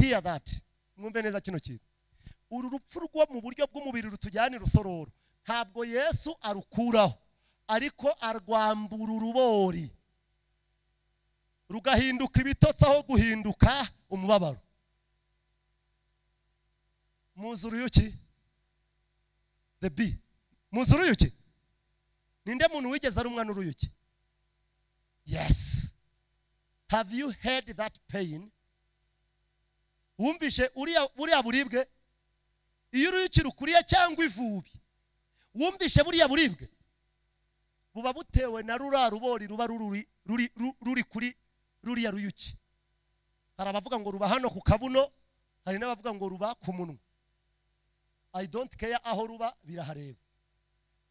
Hear that. Mwumve neza kino kintu. Uru rupfu rwo mu buryo bw'umubiri rutujyana irusororo, ntabwo Yesu arukuraho, ariko arwambura urubori rugahinduka ibitotsi aho guhinduka umubabaro. Muzi uruyuki? The bee. Muzi uruyuki? Ninde muntu wigeze ari umwana uruyuki? Yes. Have you heard that pain? Wumvishe buriya buribwe? Iyo uruyuki rukuriye cyangwa ivubi, wumvishe buriya buribwe? Buba butewe na rura rubori ruba ruri kuri ruriya ruyuki. Hari abavuga ngo ruba hano ku kabuno, hari n'abavuga ngo ruba ku munwa. I don't care aho ruba, birahareba.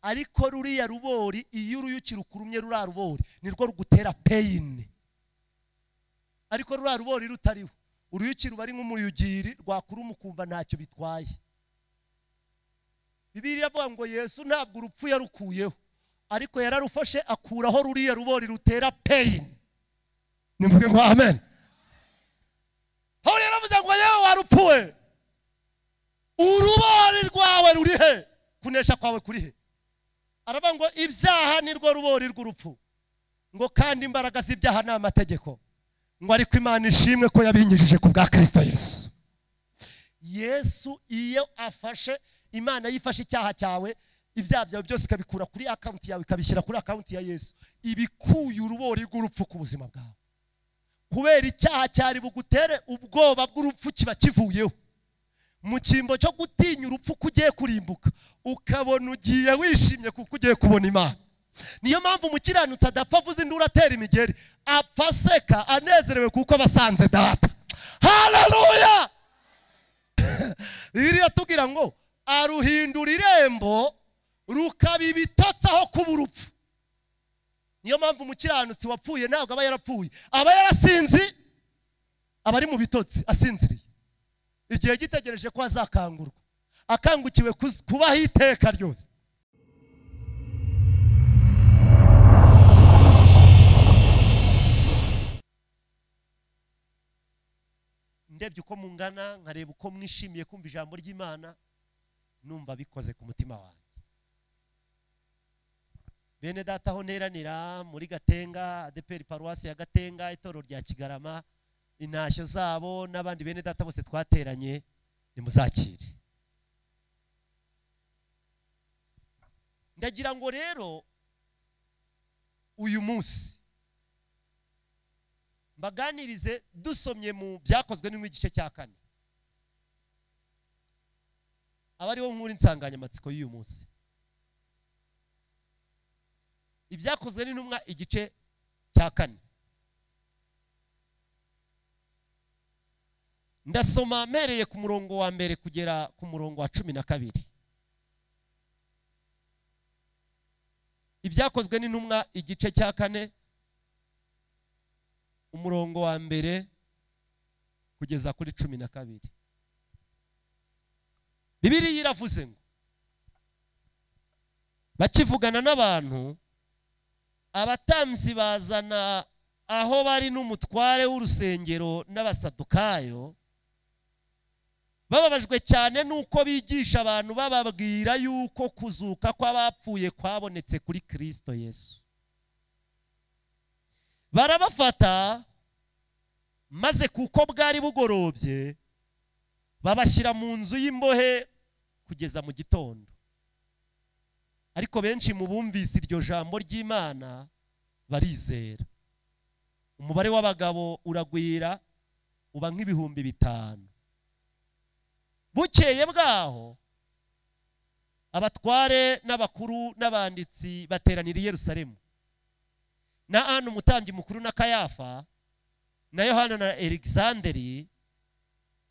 Ariko ruriya rubori, iyo uruyuki rukurumye ruriya rubori nirwo rugutera pain. Ariko ruriya rubori rutariho, uruyuki ruba ari nk'umuyugiri rwakuruma ukumva ntacyo bitwaye. Bibiliya iravuga ngo Yesu ntabwo urupfu yarukuyeho, ariko yararufashe akuraho ruriya rubori rutera pain. Nimvuge ngo amen. Aho yaravuze ngo yewe warupfuwe, urubori rwawe ruri he? Kunesha kwawe kuri he? Aravuga ngo ibyaha nirwo rubori rw'urupfu, ngo kandi imbaraga z'ibyaha ni amategeko, ngo ariko Imana ishimwe ko yabinyujije ku bwa Kristo Yesu. Yesu iyo afashe, Imana yifashe icyaha cyawe, ibyaha byawe byose ikabikura kuri account yawe ikabishyira kuri account ya Yesu, ibikuye urubori rw'urupfu ku buzima bwawe. Kubera icyaha cyari bugutere ubwoba bw'urupfu kiba kivuyeho. Mu cyimbo cyo gutinya urupfu kugiye kurimbuka, ukabona ugiye wishimye kuko ugiye kubona Imana. Niyo mpamvu umukiranutsi adapfa avuze induru atera imigeri, apfa aseka anezerewe kuko abasanze data. Haleluya! Bibiliya iratubwira ngo aruhindura irembo rukaba ibitotsi aho kuba urupfu. Niyo mpamvu umukiranutsi wapfuye ntabwo aba yarapfuye, aba yarasinzi, aba ari mu bitotsi asinziriye, igihe gitegereje ko azakangurwa, akangukiwe kubaho iteka ryose. Ndebye uko mungana, nkareba uko mwishimiye kumva ijambo ry'Imana, numva bikoze ku mutima wanjye. Bene data aho nteranira muri Gatenga, ADEPR paruwasi ya Gatenga, itorero rya Kigarama, intashyo zabo n'abandi bene data bose twateranye, nimuzakire. Ndagira ngo rero uyu munsi mbaganirize dusomye mu byakozwe n'igice cya 4. Abariho nkuru insanganyamatsiko y'uyu munsi. Ibyakozwe n'intumwa igice cya 4. Ndasoma mpereye ku murongo wa 1 kugera ku murongo wa 12. Ibyakozwe n'intumwa igice cya 4 umurongo wa 1 kugeza kuri 12. Bibiliya iravuze ngo bakivugana n'abantu, abatambyi bazana aho bari n'umutware w'urusengero n'abasadukayo, bababajwe cyane nuko bigisha abantu bababwira yuko kuzuka kw'abapfuye kwabonetse kuri Kristo Yesu. Barabafata, maze kuko bwari bugorobye babashyira mu nzu y'imbohe kugeza mu gitondo. Ariko benshi mu bumvise iryo jambo ry'Imana barizera. Umubare w'abagabo uragwira uba nk'ibihumbi 5. Bukeye bwaho abatware n'abakuru n'abanditsi bateranira i Yerusalemu, na Ana umutambyi mukuru na Kayafa na Yohana na Alexanderi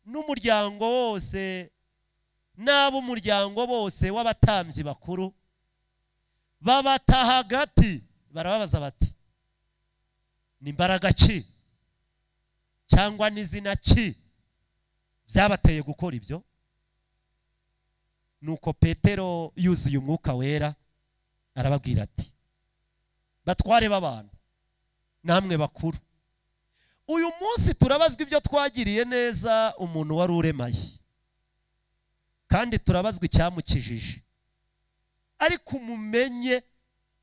n'umuryango wose n'ab'umuryango bose w'abatambyi bakuru, babata hagati barababaza bati ni imbaraga ki cyangwa n'izina ki byabateye gukora ibyo? Nuko Petero yuzuye umwuka wera arababwira ati batware b'abantu namwe bakuru, Uyu munsi turabazwa ibyo twagiriye neza umuntu wari uremaye, kandi turabazwa icyamukijije.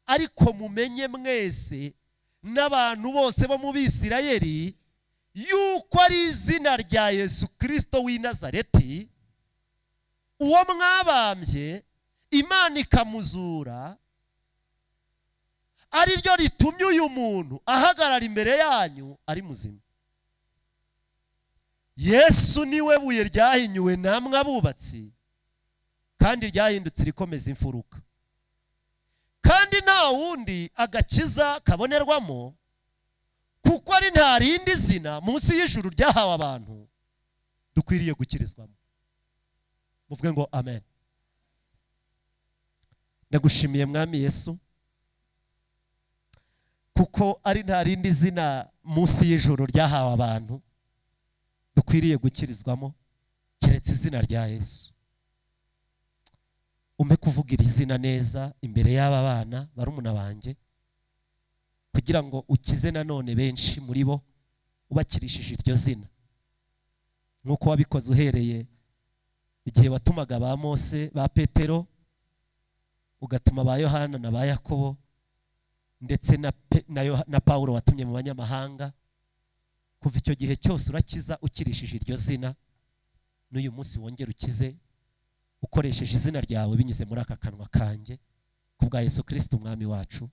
Ariko mumenye mwese n'abantu bose bo mu Bisirayeli yuko ari izina rya Yesu Kristo w'i Nazareti, uwo mwabambye Imana ikamuzura, ari ryo ritumye uyu muntu ahagarara imbere yanyu ari muzima. Yesu niwe buye ryahinyuwe namwe abubatsi, kandi ryahindutse rikomeza imfuruka. Kandi nta wundi agakiza kabonerwamo, kuko ari nta rindi zina munsi y'ijuru ryahawe abantu dukwiriye gukirizwamo. Muvuge ngo amen. Ndagushimiye Mwami Yesu, kuko ari nta rindi zina munsi y'ijuru ryahawe abantu dukwiriye gukirizwamo keretse izina rya Yesu. Umpe kuvuga iri zina neza imbere y'aba bana barumuna banjye, kugira ngo ukize nanone benshi muri bo ubakirishije iryo zina, nk'uko wabikoze uhereye igihe watumaga ba Mose, ba Petero, ugatuma ba Yohana na ba Yakobo, ndetse na Paulo watumye mu banyamahanga. Kuva icyo gihe cyose urakiza ukirishije iryo zina, n'uyu munsi wongera ukize ukoresheje izina ryawe binyuze muri aka kanwa kanjye, ku bwa Yesu Kristo umwami wacu,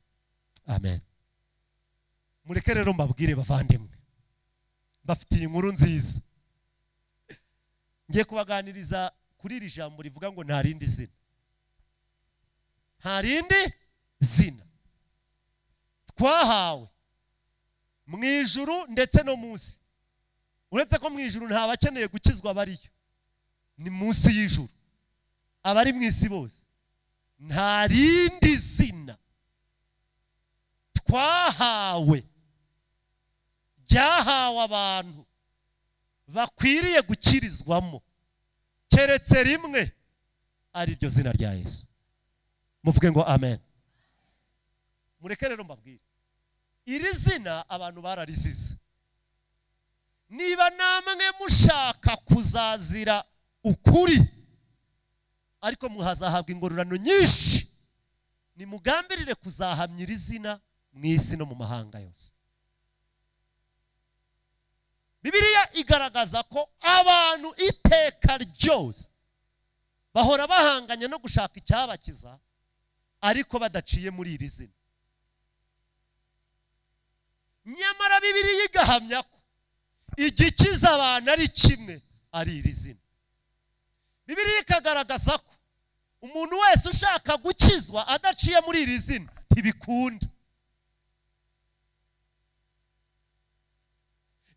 amen. Mureke rero mbabwire bavandimwe, mbafitiye inkuru nziza. Ngiye kubaganiriza kuri iri jambo rivuga ngo nta rindi zina. Nta rindi zina twahawe mu ijuru ndetse no munsi. Uretse ko mu ijuru nta bakeneye gukizwa bariyo, ni munsi y'ijuru abari mu isi bose. Nta rindi zina twahawe ryahawe abantu bakwiriye gukirizwamo keretse rimwe, ari ryo zina rya Yesu. Muvuge ngo amen. Mureke rero mbabwire, iri zina abantu bararizize. Niba namwe mushaka kuzazira ukuri, ariko muhazahabwa ingororano nyinshi, nimugambirire kuzahamya iri zina mu isi no mu mahanga yose. Bibiliya igaragaza ko abantu iteka ryose bahora bahanganye no gushaka icyabakiza, ariko badaciye muri iri zina. Nyamara Bibiliya igahamya ko igikiza abantu ari kimwe, ari iri zina. Bibiliya ikagaragaza ko umuntu wese ushaka gukizwa adaciye muri iri zina ntibikunda.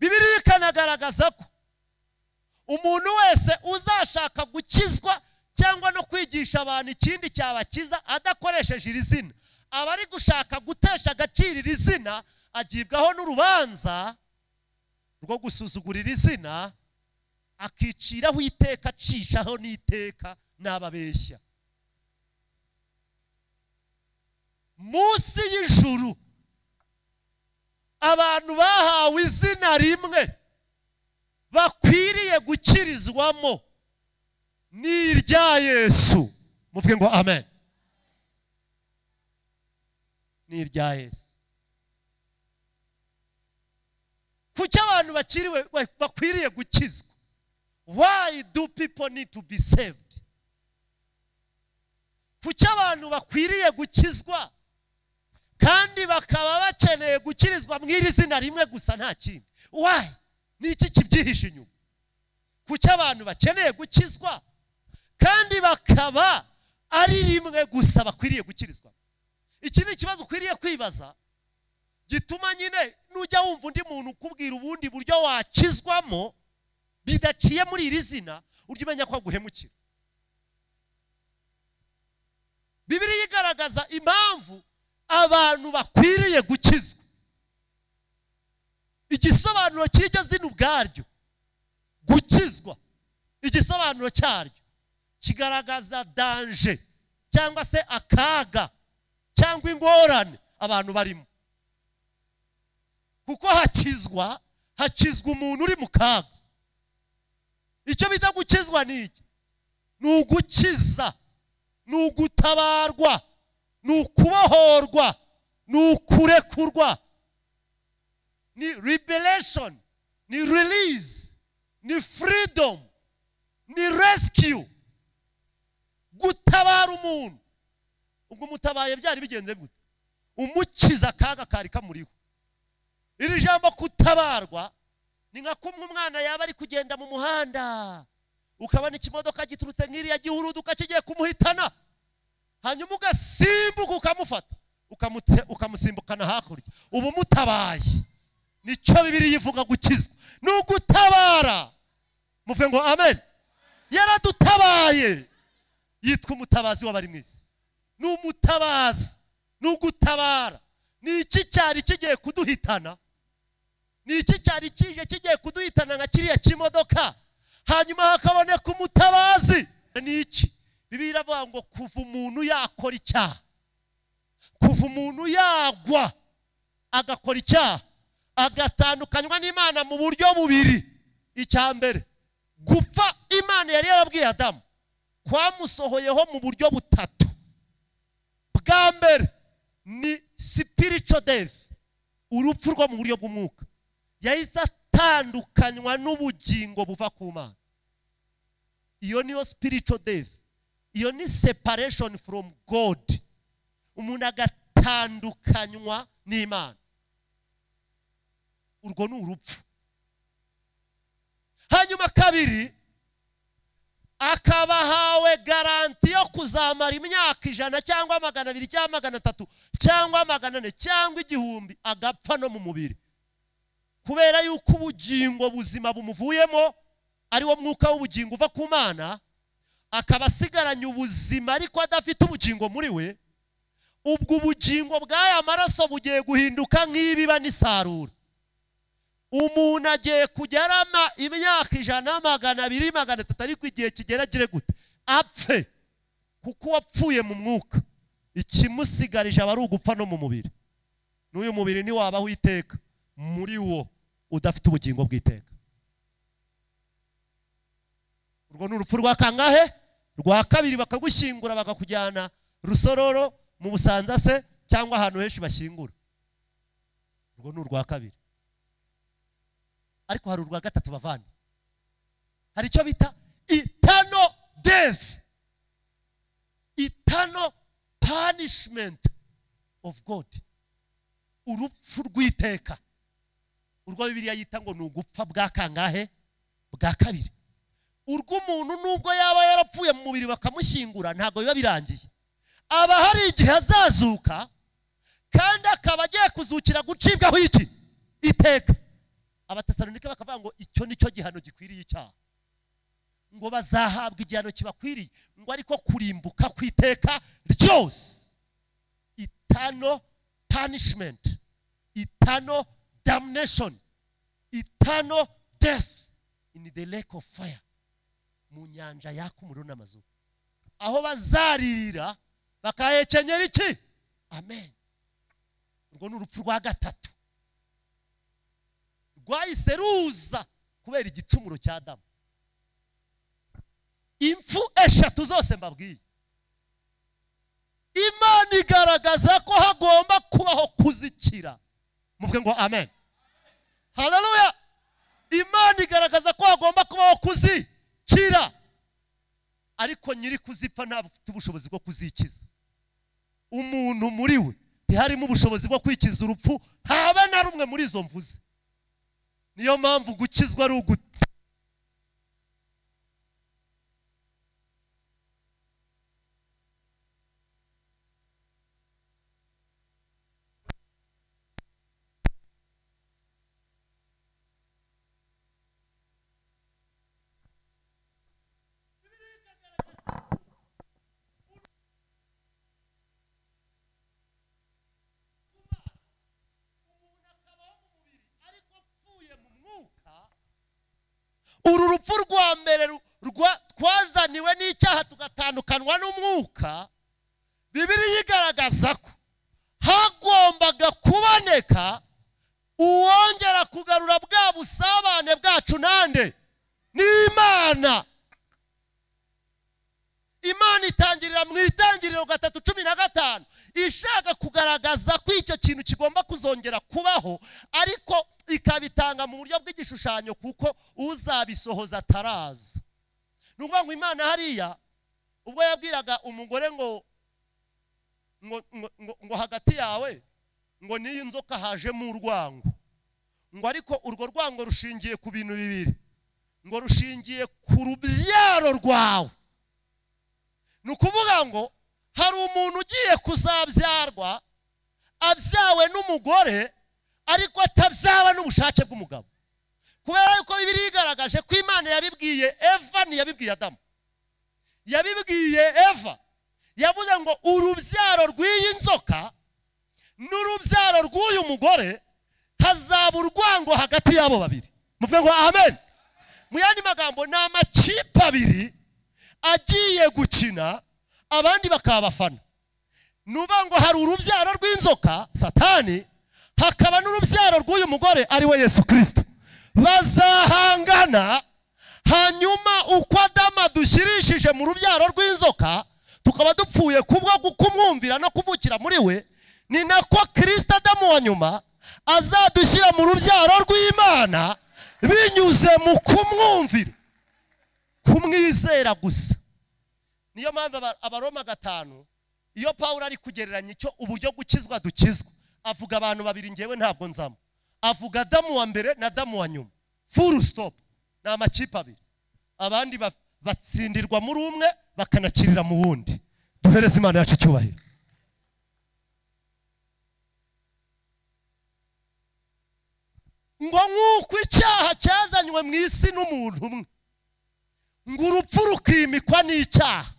Bibiliya ikanagaragaza ko umuntu wese uzashaka gukizwa cyangwa no kwigisha abantu ikindi cyabakiza adakoresheje iri zina, aba ari gushaka gutesha agaciro iri zina, agibwaho n'urubanza rwo gusuzugura iri zina, akiciraho iteka, acishaho n'iteka n'ababeshya. Munsi y'ijuru abantu bahawe izina rimwe bakwiriye gukirizwamo, ni irya Yesu. Muvuge ngo amen. Ni irya Yesu. Kuki abantu bakwiriye gukizwa? Why do people need to be saved? Kuki abantu bakwiriye gukizwa kandi bakaba bakeneye gukirizwa mu iri zina rimwe gusa nta kindi? Why? Ni iki kibyihishe inyuma? Kuki abantu bakeneye gukizwa kandi bakaba ari rimwe gusa bakwiriye gukirizwa? Iki ni ikibazo ukwiriye kwibaza, gituma nyine nujya wumva undi muntu ukubwira ubundi buryo wakizwamo bidaciye muri iri zina, ujye umenya ko aguhemukira. Bibiliya igaragaza impamvu abantu bakwiriye gukizwa. Igisobanuro cy'iryo zina ubwaryo, gukizwa, igisobanuro cyaryo kigaragaza danger cyangwa se akaga cyangwa ingorane abantu barimo. Kuko hakizwa Hakizwa umuntu uri mu kaga. Icyo bita gukizwa ni iki? Ni ugukiza, ni ugutabarwa, ni ukubohorwa, ni ukurekurwa, ni liberation, ni release, ni freedom, ni rescue. Gutabara umuntu. Ubwo umutabaye byari bigenze gute? Umukiza akaga kari kamuriho. Iri jambo kutabarwa ni nka kumwe umwana yaba ari kugenda mu muhanda, ukabona ikimodoka giturutse nk'iriya gihuruduka kigiye kumuhitana, hanyuma ugasimbuka ukamufata, ukamusimbukana hakurya, ubu mutabaye. Nicyo Bibiliya ivuga gukizwa, ni ugutabara. Muvuge ngo amen. Yaradutabaye, yitwa umutabazi w'abari mu isi. Ni umutabazi, ni ugutabara. Ni iki cyari kigiye kuduhitana? Ni iki cyari kije kigiye kuduhitana nka kiriya kimodoka, hanyuma hakaboneka umutabazi? Ni iki? Bibiliya iravuga ngo kuva umuntu yakora icyaha, kuva umuntu yagwa agakora icyaha, agatandukanywa n'Imana mu buryo bubiri. Icya mbere, gupfa Imana yari yarabwiye Adamu kwamusohoyeho mu buryo butatu. Bwa mbere ni spiritual death, urupfu rwo mu buryo bw'umwuka. Yahise atandukanywa n'ubugingo buva ku Mana. Iyo niyo spiritual death, iyo ni separation from God. Umuntu agatandukanywa n'Imana, urwo ni urupfu. Hanyuma kabiri, akabahawe garanti yo kuzamara imyaka 100 cyangwa 200 cyangwa 300 cyangwa 400 cyangwa 1000, agapfa no mu mubiri, kubera yuko ubugingo buzima bumuvuyemo, ari wo mwuka w'ubugingo uva ku Mana, akaba asigaranye ubuzima ariko adafite ubugingo muri we. Ubwo ubugingo bw'aya maraso bugiye guhinduka nk'ibiba n'isarura. Umuntu agiye kugerama imyaka 100, 200, 300, ariko igihe kigeragire gute? Apfe. Kuko wapfuye mu mwuka, ikimusigarije aba ari ugupfa no mu mubiri. N'uyu mubiri ni wabaho iteka muri wo udafite ubugingo bw'iteka. Urwo ni urupfu rwa kangahe? Rwa kabiri. Bakagushyingura bakakujyana Rusororo mu Busanza se cyangwa ahantu henshi bashyingura. Urwo ni urwa kabiri. Ariko hari urwa gatatu bavana. Hari icyo bita eternal death, eternal punishment of God, urupfu rw'iteka. Urwo Bibiliya yita ngo ni ugupfa bwa kangahe? Bwa kabiri. Urw'umuntu nubwo yaba yarapfuye mu mubiri bakamushyingura, ntabwo biba birangiye. Aba hari igihe azazuka, kandi akaba agiye kuzukira gucibwaho iki? Iteka. Abatesalonike bakavuga ngo icyo nicyo gihano gikwiriye icyaha, ngo bazahabwa igihano kibakwiriye, ngo ariko kurimbuka kwiteka ryose. Eternal punishment, eternal damnation, eternal death in the lake of fire, mu nyanja yaka umuriro n'amazuba, aho bazaririra bakahekenyera iki? Amen. Urwo ni urupfu rwa gatatu rwahise ruza kubera igicumuro cya Adamu. Impfu eshatu zose mbabwiye, Imana igaragaza ko hagomba kubaho kuzikira. Muvuge ngo amen. Haleluya. Imana igaragaza ko hagomba kubaho kuzikira, ariko nyiri kuzipfa ntabwo ufite ubushobozi bwo kuzikiza. Umuntu muri we ntiharimo ubushobozi bwo kwikiza urupfu habe na rumwe muri izo mvuze. Niyo mpamvu gukizwa ari uguta. Uru rupfu rwa mbere twazaniwe n'icyaha tugatandukanwa n'umwuka, Bibiliya igaragaza ko hagombaga kuboneka Uwongera kugarura bwa busabane bwacu nande? N'Imana. Imana itangirira mu Itangiriro 3:15 ishaka kugaragaza ko icyo kintu kigomba kuzongera kubaho, ariko ikabitanga mu buryo bw'igishushanyo kuko uzabisohoza ataraza. Ni ukuvuga ngo Imana hariya ubwo yabwiraga umugore ngo ngo ngo hagati yawe ngo n'iyi nzoka hajemo urwango, ngo ariko urwo rwango rushingiye ku bintu bibiri, ngo rushingiye ku rubyaro rwawe. Ni ukuvuga ngo hari umuntu ugiye kuzabyarwa abyawe n'umugore ariko atabyawe n'ubushake bw'umugabo, kubera yuko Bibiliya igaragaje ko Imana yabibwiye Eva, ntiyabibwiye Adamu, yabibwiye Eva. Yavuze ngo urubyaro rw'iyi nzoka n'urubyaro rw'uyu mugore hazaba urwango hagati yabo babiri. Muvuge ngo amen. Mu yandi magambo ni amakipe abiri agiye gukina, abandi bakaba abafana. Nuvuga ngo hari urubyaro rw'inzoka Satani, hakaba n'urubyaro rw'uyu mugore ari we Yesu Kristo. Bazahangana, hanyuma uko Adamu adushyirishije mu rubyaro rw'inzoka tukaba dupfuye kubwo kumwumvira no kuvukira muri we, ni nako Kristo Adamu wa nyuma azadushyira mu rubyaro rw'Imana binyuze mu kumwumvira, kumwizera gusa. Niyo mpamvu Abaroma 5 iyo Pawulo ari kugereranya icyo uburyo gukizwa dukizwa, avuga abantu babiri, ngewe ntabwo nzamo, avuga Adamu wa mbere na Adamu wa nyuma. Full stop. Ni amakipe abiri, abandi batsindirwa muri umwe bakanakirira mu wundi. Duhereze Imana yacu icyubahiro. Ngo nk'uko icyaha cyazanywe mu isi n'umuntu umwe, ngo urupfu rukimikwa n'icyaha,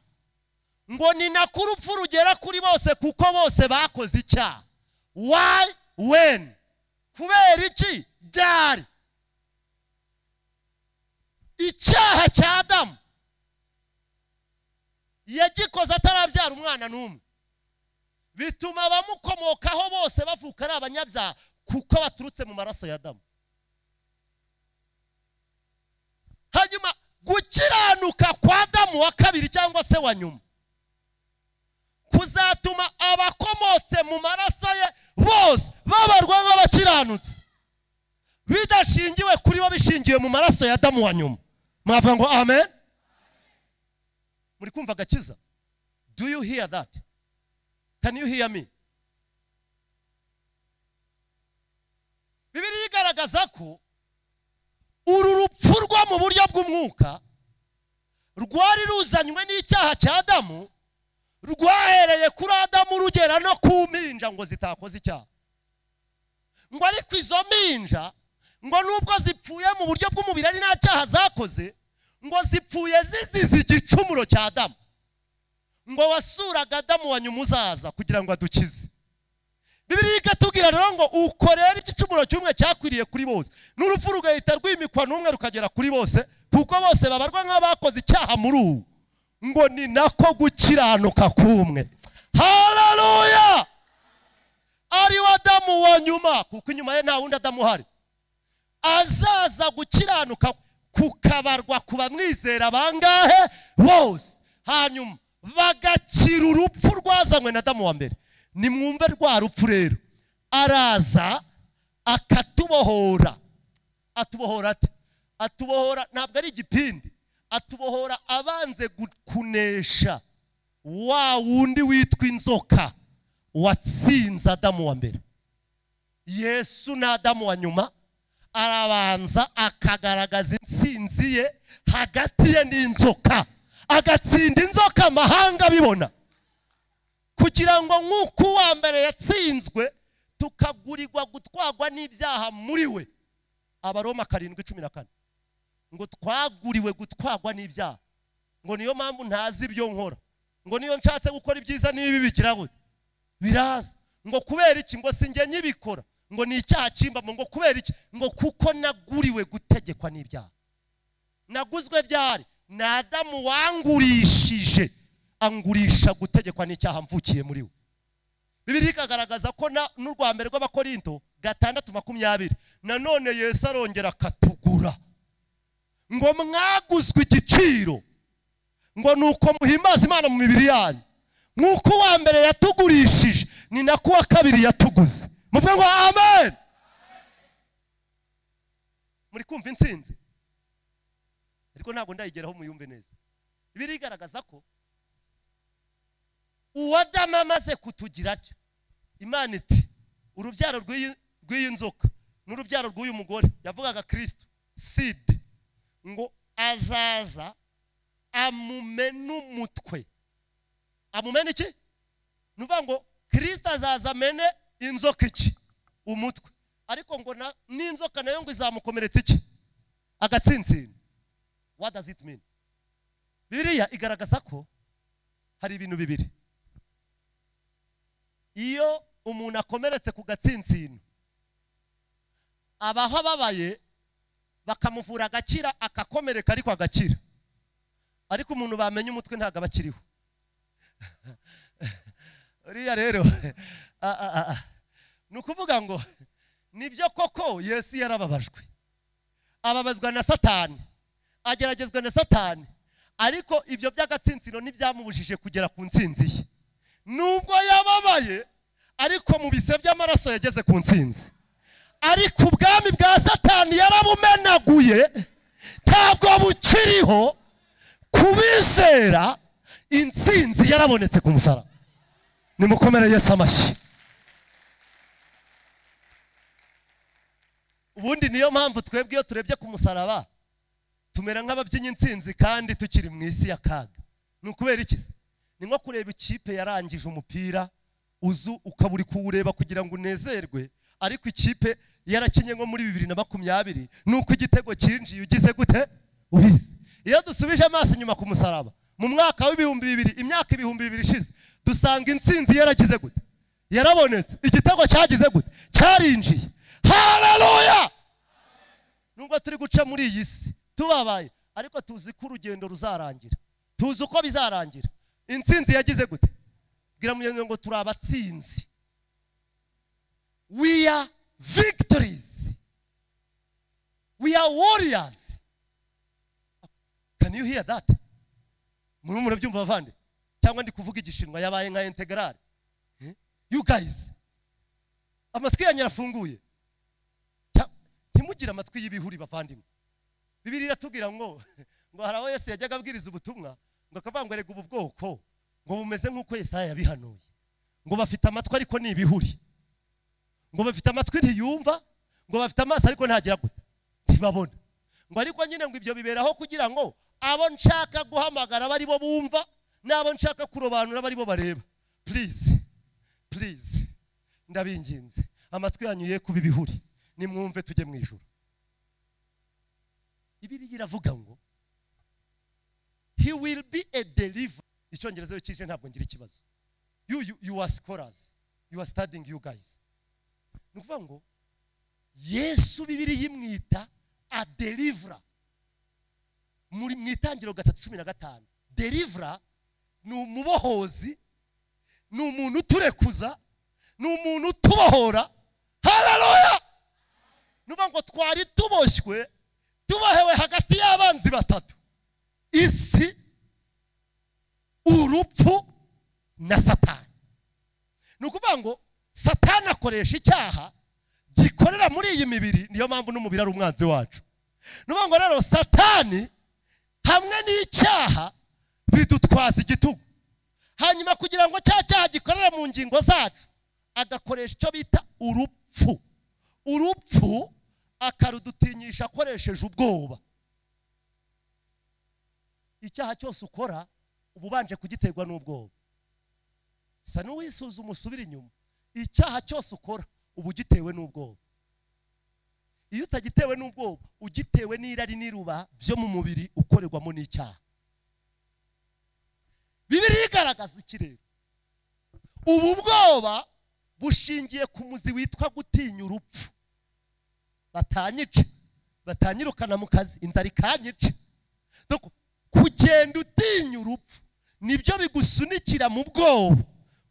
ngo ni nako urupfu rugera kuri bose kuko bose bakoze icyaha. Why? When? Kubera iki? Ryari? Icyaha cya Adamu yagikoze atarabyara umwana n'umwe, bituma abamukomokaho bose bavuka ari abanyabyaha kuko baturutse mu maraso ya Adamu. Hanyuma gukiranuka kwa Adamu wa kabiri cyangwa se wa nyuma kuzatuma abakomotse mu maraso ye bose babarwa nk'abakiranutse, bidashingiwe kuri bo, bishingiwe mu maraso ya Adamu wa nyuma. Mwavuga ngo amen. Muri kumva agakiza? Do you hear that? Can you hear me? Bibiliya igaragaza ko uru rupfu rwo mu buryo bw'umwuka rwari ruzanywe n'icyaha cya Adamu, rwahereye kuri Adamu rugera no ku mpinja ngo zitakoze icyaha. Ngo ariko izo mpinja ngo nubwo zipfuye mu buryo bw'umubiri ari nta cyaha zakoze, ngo zipfuye zizize igicumuro cya Adamu. Ngo wasuraga Adamu wa nyuma uzaza kugira ngo adukize. Bibiliya ikatubwira rero ngo uko rero igicumuro cy'umwe cyakwiriye kuri bose, n'urupfu rugahita rwimikwa n'umwe rukagera kuri bose, kuko bose babarwa nk'abakoze icyaha muri ubu, ngo ni nako gukiranuka kumwe. Haleluya! Ari we Adamu wa nyuma, kuko inyuma ye nta wundi Adamu uhari, azaza gukiranuka kukabarwa ku bamwizera bangahe bose, hanyuma bagakira urupfu rwazanywe na Adamu wa mbere. Nimwumve rwa rupfu rero, araza akatubohora. Atubohora ate? Atubohora ntabwo ari igipindi, atubohora abanze kunesha wa wundi witwa inzoka watsinze Adamu wa mbere. Yesu na Adamu wa nyuma arabanza akagaragaza intsinzi ye hagati ye n'inzoka, agatsinda inzoka amahanga abibona, kugira ngo nk'uko uwa mbere yatsinzwe tukagurirwa gutwagwa n'ibyaha muri we. Abaroma 7:14 ngo twaguriwe gutwagwa n'ibyaha, ngo niyo mpamvu ntazi ibyo nkora, ngo niyo nshatse gukora ibyiza n'ibi bigira gute biraza, ngo kubera iki? Ngo sinjye nyibikora, ngo ni icyaha kimbamo, ngo kubera iki? Ngo kuko naguriwe gutegekwa n'ibyaha. Naguzwe ryari? Na Adamu wangurishije, angurisha gutegekwa n'icyaha mvukiye muri we. Bibiliya ikagaragaza ko n'urwa mbere rw'Abakorinto 6:20 nanone Yesu arongera akatugura ngo mwaguzwe igiciro ngo nuko muhimbaza Imana mu mibiri yanyu nkuko uwa mbere yatugurishije ni nako uwa kabiri yatuguze. Muvuge ngo amen. Muri kumva intsinzi ariko ntabwo ndayigeraho muyumve neza. Birigaragaza ko uwadamu amaze kutugira atyo, Imana iti urubyaro rw'iyi nzoka n'urubyaro rw'uyu mugore, yavugaga Kristo seed, ngo azaza amumene umutwe. Amumene iki? Nuvuga ngo Kristo azaza amene inzoka iki? Umutwe. Ariko ngo n'inzoka nayo ngo izamukomeretsa iki? Agatsintsino. What does it mean? Bibiliya igaragaza ko hari ibintu bibiri. Iyo umuntu akomeretse ku gatsintsino abaho ababaye bakamuvura agakira, akakomereka ariko agakira. Ariko umuntu bamenye umutwe ntago abakiriho. Uriya rero ni ukuvuga ngo nibyo koko Yesu yarababajwe, ababazwa na Satani, ageragezwa na Satani, ariko ibyo by'agatsintsino ntibyamubujije kugera ku ntsinzi ye. Nubwo yababaye ariko mu bise by'amaraso yageze ku ntsinzi. Ariko ubwami bwa Satani yarabumenaguye, ntabwo bukiriho. Kubizera intsinzi yarabonetse ku musaraba. Nimukomere Yesu amashyi. Ubundi niyo mpamvu twebwe iyo turebye ku musaraba tumera nk'ababyinnyi intsinzi kandi tukiri mu isi ya kaga. Ni ukubera iki se? Ni nko kureba ikipe yarangije umupira uzu ukaburi kuwureba kugira ngo unezerwe, ariko ikipe yarakinye nko muri 2020 nuko igitego cyinjiye ugize gute ubizi. Iyo dusubije amaso inyuma ku musaraba mu mwaka w'2000, imyaka 2000 ishize, dusanga intsinzi yaragize gute? Yarabonetse. Igitego cyagize gute? Cyarinjiye. Haleluya! Nubwo turi guca muri iyi si tubabaye, ariko tuzi ko urugendo ruzarangira, tuzi uko bizarangira. Intsinzi yagize gute? Bwira mugenzi ngo turi abatsinzi. We are victories. We are warriors. Can you hear that? Muri murabyumva bavande? Cyangwa ndi kuvuga igishinwa yabaye nka integral. You guys, amatwi yanyu arafunguye. Ntimugire amatwi y'ibihuri bavandimwe. Bibiliya iratubwira ngo hari aho Yesu yajyaga abwiriza ubutumwa ngo akavuga ngo erega ubu bwoko ngo bumeze nk'uko Yesaya yabihanuye, ngo bafite amatwi ariko ni ibihuri, ngo bafite amatwi ntiyumva, ngo bafite amaso ariko ntagira gute, ntibabona. Ngo ariko nyine ngo ibyo biberaho kugira ngo abo nshaka guhamagara bari bo bumva, n'abo nshaka kurobanura bari bo bareba. Please, please, ndabinginze amatwi yanyu ye kuba ibihuri, nimwumve tujye mu ijuru. Bibiliya iravuga ngo he will be a deliverer. Icyongereza yo kije ntabwo ngira ikibazo. You are scholars, you are studying, you guys. Ni ukuvuga ngo Yesu Bibiliya imwita a deliverer. Muri mu Itangiriro 3:15, deliverer ni umubohozi, ni umuntu uturekuza, ni umuntu utubohora. Haleluya! Nuvuga ngo twari tuboshywe, tubahewe hagati y'abanzi batatu: isi, urupfu na Satani. Ni ukuvuga ngo Satani akoresha icyaha gikorera muri iyi mibiri, niyo mpamvu n'umubiri ari umwanzi wacu. Ni ukuvuga ngo rero Satani hamwe n'icyaha bidutwaza igitugu, hanyuma kugira ngo cya cyaha gikorera mu ngingo zacu agakoresha icyo bita urupfu. Urupfu akarudutinyisha akoresheje ubwoba. Icyaha cyose ukora uba ubanje kugiterwa n'ubwoba. Sa n'uwisuzuma usubira inyuma. Icyaha cyose ukora uba ugitewe n'ubwoba. Iyo utagitewe n'ubwoba, ugitewe n'irari n'iruba byo mu mubiri ukorerwamo n'icyaha. Bibiliya igaragaza iki rero? Ubu bwoba bushingiye ku muzi witwa gutinya urupfu. Batanyica, batanyirukana mu kazi, inzara ikanyica. Kugenda utinya urupfu nibyo bigusunikira mu bwoba,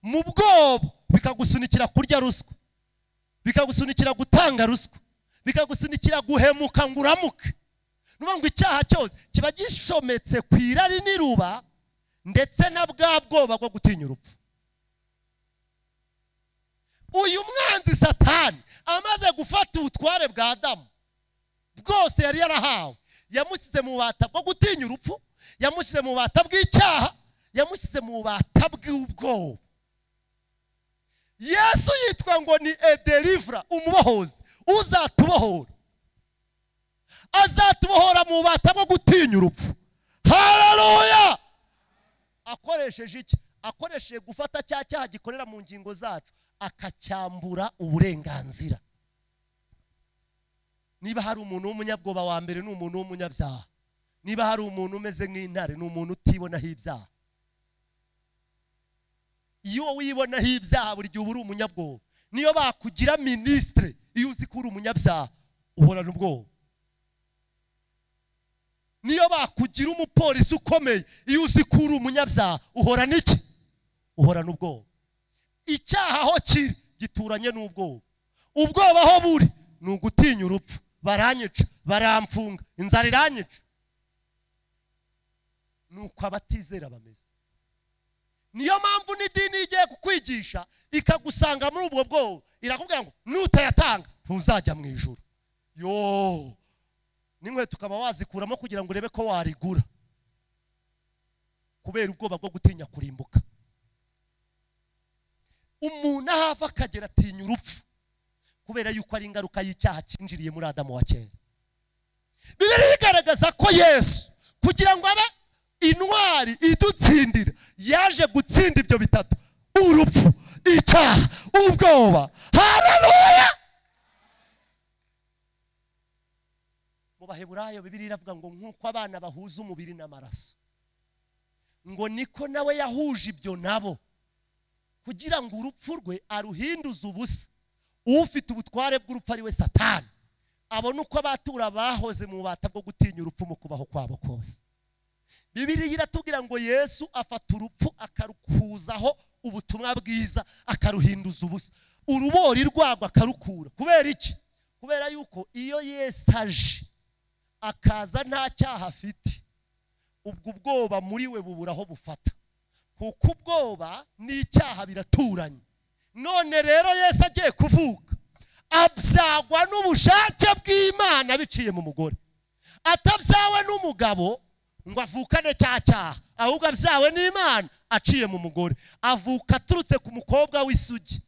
mu bwoba bikagusunikira kurya ruswa, Bikagusunikira gutanga ruswa, bikagusunikira guhemuka ngo uramuke. Nuvuga ngo icyaha cyose kiba gishometse ku irari n'iruba ndetse na bwa bwoba bwo gutinya urupfu. Uyu mwanzi Satani amaze gufata ubutware bwa Adamu bwose yari yarahawe, yamushyize mu bubata bwo gutinya urupfu, yamushyize mu bubata bw'icyaha, yamushyize mu bubata bw'ubwoba. Yesu yitwa ngo ni a deliverer, umubohozi uzatubohora. Azatubohora mu bubata bwo gutinya urupfu. Haleluya! Akoresheje iki? Akoresheje gufata cya cyaha gikorera mu ngingo zacu akacyambura uburenganzira. Niba hari umuntu w'umunyabwoba wa mbere ni umuntu w'umunyabyaha. Niba hari umuntu umeze nk'intare ni umuntu utibonaho ibyaha. Iyo wibonaho ibyaha buri gihe uba uri umunyabwoba. Niyo bakugira ministre, iyo uzi ko uri umunyabyaha uhorana ubwoba. Niyo bakugira umupolisi ukomeye, iyo uzi ko uri umunyabyaha uhorana iki? Uhorana ubwoba. Icyaha aho kiri gituranye n'ubwoba. Ubwoba aho buri ni ugutinya urupfu. Baranyica, baramfunga, inzara iranyica. Nuko abatizera bameze. Niyo mpamvu n'idini igiye kukwigisha ikagusanga muri ubwo bwoba, irakubwira ngo nutayatanga ntuzajya mu ijuru. Yo, n'inkweto ukaba wazikuramo kugira ngo urebe ko warigura, kubera ubwoba bwo gutinya kurimbuka. Umuntu ahava akagera atinya urupfu kubera yuko ari ingaruka y'icyaha cyinjiriye muri Adamu wa kera. Bibiliya igaragaza ko Yesu kugira ngo abe intwari idutsindira yaje gutsinda ibyo bitatu: urupfu, icyaha, ubwoba. Haleluya! Mu Baheburayo Bibiliya iravuga ngo nk'uko abana bahuza umubiri n'amaraso, ngo niko nawe yahuje ibyo nabo kugira ngo urupfu rwe aruhinduze ubusa. Ufite ubutware bw'urupfu ari we Satani, abone uko abatura bahoze mu bubata bwo gutinya urupfu mu kubaho kwabo kose. Bibiliya iratubwira ngo Yesu afata urupfu akarukuzaho ubutumwa bwiza, akaruhinduza ubusa, urubori rwagwa akarukura. Kubera iki? Kubera yuko iyo Yesu aje akaza nta cyaha afite, ubwo ubwoba muri we bubura aho bufata, kuko ubwoba n'icyaha biraturanye. None rero Yesu agiye kuvuka abyagwa n'ubushake bw'Imana biciye mu mugore, atabyawe n'umugabo ngo avukane cya cyaha, ahubwo abyawe n'Imana aciye mu mugore. Avuka aturutse ku mukobwa w'isugi,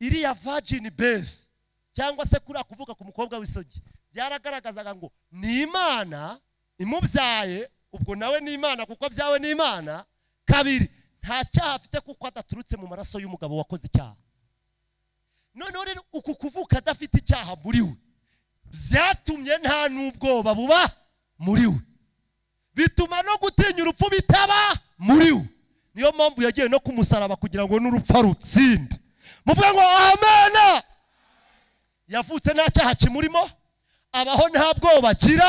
iriya virgin birth, cyangwa se kuriya kuvuka ku mukobwa w'isugi, byaragaragazaga ngo ni Imana imubyaye, ubwo nawe ni Imana kuko abyawe n'Imana. Kabiri, nta cyaha afite kuko adaturutse mu maraso y'umugabo wakoze icyaha. Noneho rero uku kuvuka adafite icyaha muri we byatumye nta n'ubwoba buba muri we, bituma no gutinya urupfu bitaba muri we. Niyo mpamvu yagiye no kumusaraba kugira ngo n'urupfu rutsinde. Muvuge ngo amena. Yavutse nta cyaha kimurimo, abaho nta bwoba agira,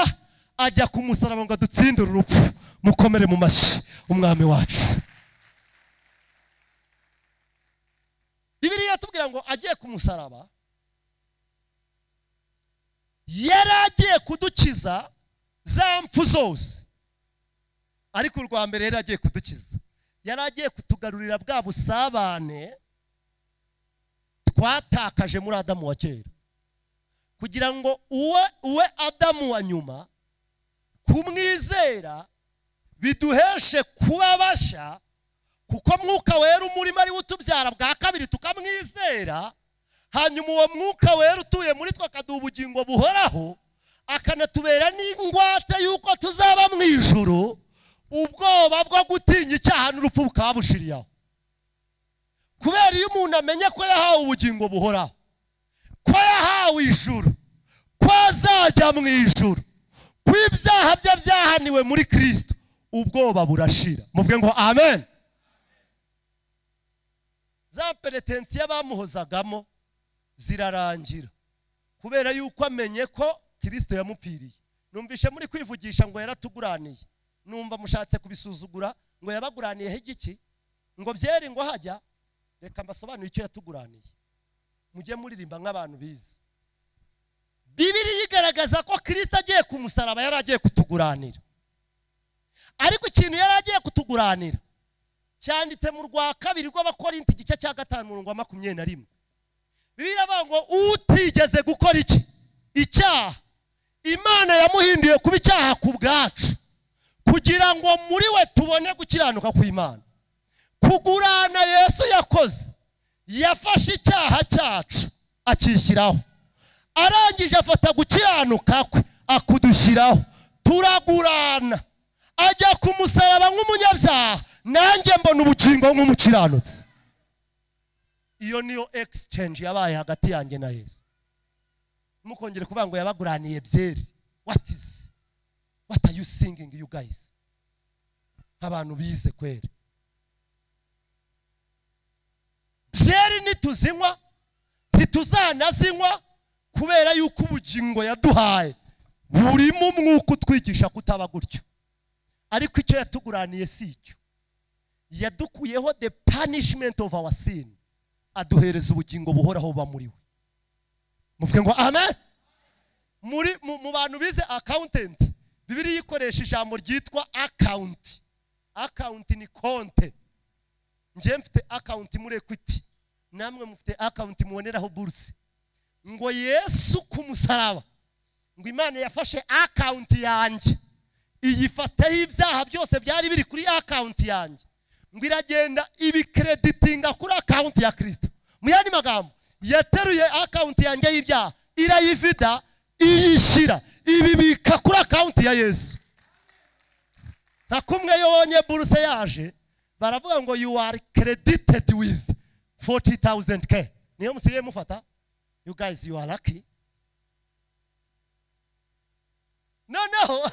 ajya ku musaraba ngo adutsinde urupfu. Mukomere mu mashyi umwami wacu. Bibiliya iratubwira ngo agiye ku musaraba yari agiye kudukiza za mpfu zose, ariko urwa mbere yari agiye kudukiza, yari agiye kutugarurira bwa busabane twatakaje muri Adamu wa kera, kugira ngo uwe Adamu wa nyuma kumwizera biduheshe kuba bashya, kuko Mwuka Wera umurimo ari utubyara bwa kabiri tukamwizera. Hanyuma uwo Mwuka Wera utuye muri twe akaduha ubugingo buhoraho, akanatubera n'ingwate yuko tuzaba mu ijuru. Ubwoba bwo gutinya icyaha n'urupfu bukaba bushiriyeho. Kubera iyo umuntu amenye ko yahawe ubugingo buhoraho, ko yahawe ijuru, ko azajya mu ijuru, ko ibyaha bye byahaniwe muri Kristo, ubwoba burashira. Muvuge ngo amen. Za penetensiya bamuhozagamo zirarangira kubera yuko amenye ko Kristo yamupfiriye. Numvishe muri kwivugisha ngo yaratuguraniye, numva mushatse kubisuzugura ngo yabaguraniye igiki, ngo byeri ngo hajya. Reka mbasobanure icyo yatuguraniye. Mujye muririmba nk'abantu bize. Bibiliya igaragaza ko Kristo agiye ku musaraba yari agiye kutuguranira. Ariko ikintu yari agiye kutuguranira cyanditse mu rwa kabiri rw'Abakorinto igice cya 5 umurongo wa 21. Bibiliya iravuga ngo utigeze gukora iki? Icyaha. Imana yamuhinduye kuba icyaha ku bwacu, kugira ngo muri we tubone gukiranuka kw'Imana. Kugurana Yesu yakoze, yafashe icyaha cyacu akishyiraho, arangije afata gukiranuka kwe akudushyiraho, turagurana. Ajya ku musaraba nk'umunyabyaha, nanjye mbona ubugingo nk'umukiranutsi. Iyo niyo exchange yabaye hagati yanjye na Yesu. Mukongere kuvuga ngo yabaguraniye byeri. What are you singing, you guys? Abantu bize kweri. Byeri nituzinywa, ntituzanazinywa, kubera yuko ubugingo yaduhaye burimo umwuka utwigisha kutaba gutyo. Ariko icyo yatuguraniye si icyo. Yadukuyeho the punishment of our sin, aduhereza ubugingo buhoraho buba muri we. Muvuge ngo amen. Muri mu bantu bize accountant, Bibiliya ikoresha ijambo ryitwa account. Account ni konte. Njye mfite account muri Equity, namwe mufite account muboneraho bourse. Ngo Yesu ku musaraba, ngo Imana yafashe account yanjye, iyifataho ibyaha byose byari biri kuri account yanjye, ngo iragenda ibikreditinga kuri account ya Kristo. Mu yandi magambo, yateruye account yanjye y'ibyaha, irayivida, iyishyira, ibibika kuri account ya Yesu. Nka kumwe yobonye bourse yaje, baravuga ngo you are credited with 40,000K. Niyo musigaye mufata. You guys, you are lucky. Noneho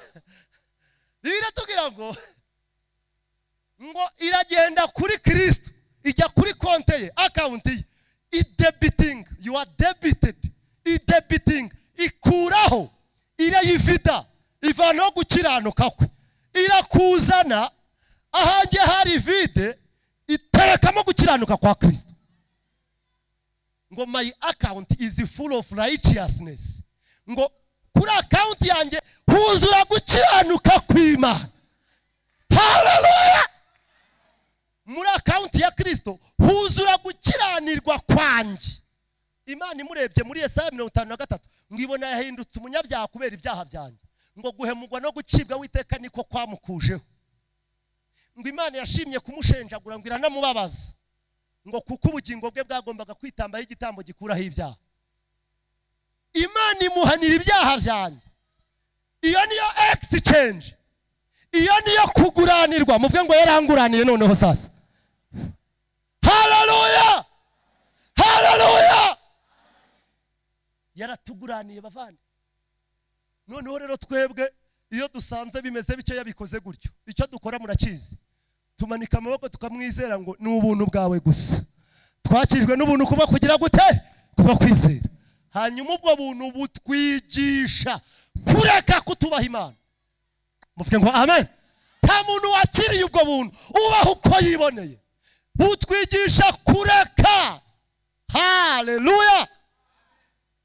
biratubwira ngo iragenda kuri Kristo, ijya kuri konte ye, account ye, idebiting, you are debited, idebiting, ikuraho, irayivida, ivanaho gukiranuka kwe, irakuzana ahange hari vide, iterekamo gukiranuka kwa Kristo. Ngo my account is full of righteousness. Ngo kuri account yanjye huzura gukiranuka kw'Imana. Hallelujah! Muri account ya Kristo huzura gukiranirwa kwanjye. Imana imurebye muri Yesaya 53 ngo ibona yahindutse umunyabyaha kubera ibyaha byanjye. Ngo guhemugwa no gucibwa witeka niko kwamukujeho. Ngo Imana yashimye kumushenjagura, ngo iranamubabaza, ngo kuko ubugingo bwe bwagombaga kwitambaho igitambo gikuraho ibyaha. Imana imuhanira ibyaha byanjye. Iyo niyo exchange, iyo niyo kuguranirwa. Muvuge ngo yaranguraniye noneho sasa. Hallelujah! Hallelujah! Yaratuguraniye bavandi. Noneho rero twebwe iyo dusanze bimeze bityo yabikoze gutyo, icyo dukora murakizi, tumanika amaboko tukamwizera ngo ni ubuntu bwawe gusa, twakijwe n'ubuntu kuba kugira gute? Kuba kwizera. Hanyuma ubwo buntu butwigisha kureka kutubaha Imana. Muvuge ngo amen. Nta muntu wakiriye ubwo buntu ubaho uko yiboneye. Butwigisha kureka. Hallelujah!